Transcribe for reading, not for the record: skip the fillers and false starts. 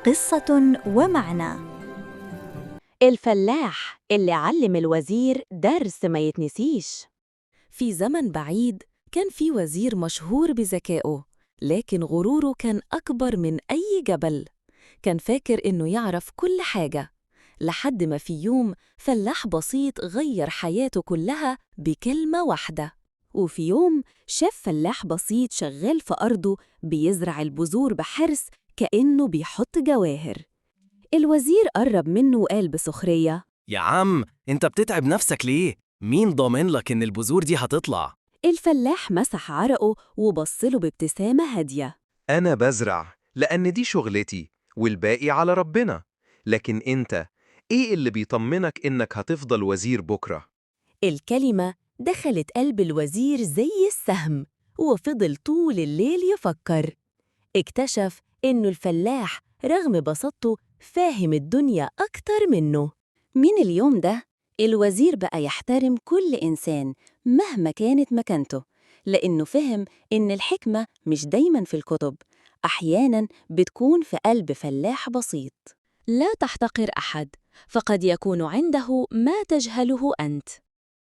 قصة ومعنى. الفلاح اللي علم الوزير درس ما يتنسيش. في زمن بعيد كان في وزير مشهور بذكائه، لكن غروره كان أكبر من أي جبل. كان فاكر إنه يعرف كل حاجة، لحد ما في يوم فلاح بسيط غير حياته كلها بكلمة واحدة. وفي يوم شاف فلاح بسيط شغال في أرضه بيزرع البذور بحرص كأنه بيحط جواهر. الوزير قرب منه وقال بسخرية: يا عم، انت بتتعب نفسك ليه؟ مين ضامن لك ان البذور دي هتطلع؟ الفلاح مسح عرقه وبصله بابتسامة هادية. أنا بزرع لأن دي شغلتي، والباقي على ربنا. لكن أنت، إيه اللي بيطمنك إنك هتفضل وزير بكرة؟ الكلمة دخلت قلب الوزير زي السهم، وفضل طول الليل يفكر. اكتشف إنه الفلاح رغم بساطته فاهم الدنيا أكتر منه. من اليوم ده الوزير بقى يحترم كل إنسان مهما كانت مكانته، لأنه فهم إن الحكمة مش دايماً في الكتب، أحياناً بتكون في قلب فلاح بسيط. لا تحتقر أحد، فقد يكون عنده ما تجهله أنت.